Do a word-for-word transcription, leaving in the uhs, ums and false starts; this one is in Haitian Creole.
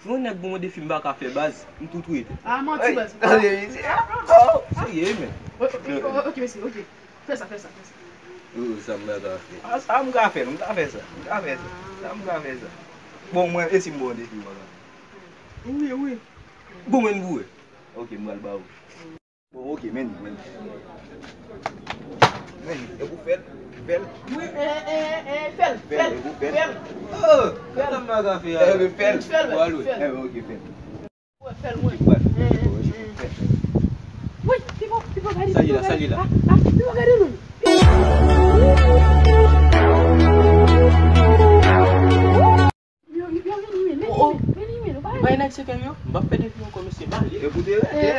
Yon nèg ban mwen defi m pa ka fè baz, m tou touye tèt. Ah, manti, Ay, baz. Tande, mesye. Oh, serye, men. Ok, ok, mesye, ok. Fè sa, fè sa, fè sa. Oh, sa m pa ka fè. Ah, sa m ka fè, m ka fè sa. M ka fè sa. Sa m ka fè sa. Bon, mwen, e si m ba w defi, mwen? Wi, wi. Bon, mwen, m boure. Ok, m pral ba ou. Bon, ok, men, men. Men, e pou fè l, fè l, Wi, e, e, e, fè l, fè fè l, l, e pou fè fè l. l. Oh, sa m pa ka fè a. Eh, men fè l. Fè l, Ou alwe. fè l. Eh, ok, fè l. Fè l, mwen. Fè l. Wi, Pipo, Pipo, gade. Sa li la, sa li la. Ah, ah, Pipo, gade nou. Yo, yo, yo, vini, vini, vini, vini, vini, vini, Bay nèg se kè yo, m p ap pèdi fi ankò, mesye, m ale. Ekoute, rete.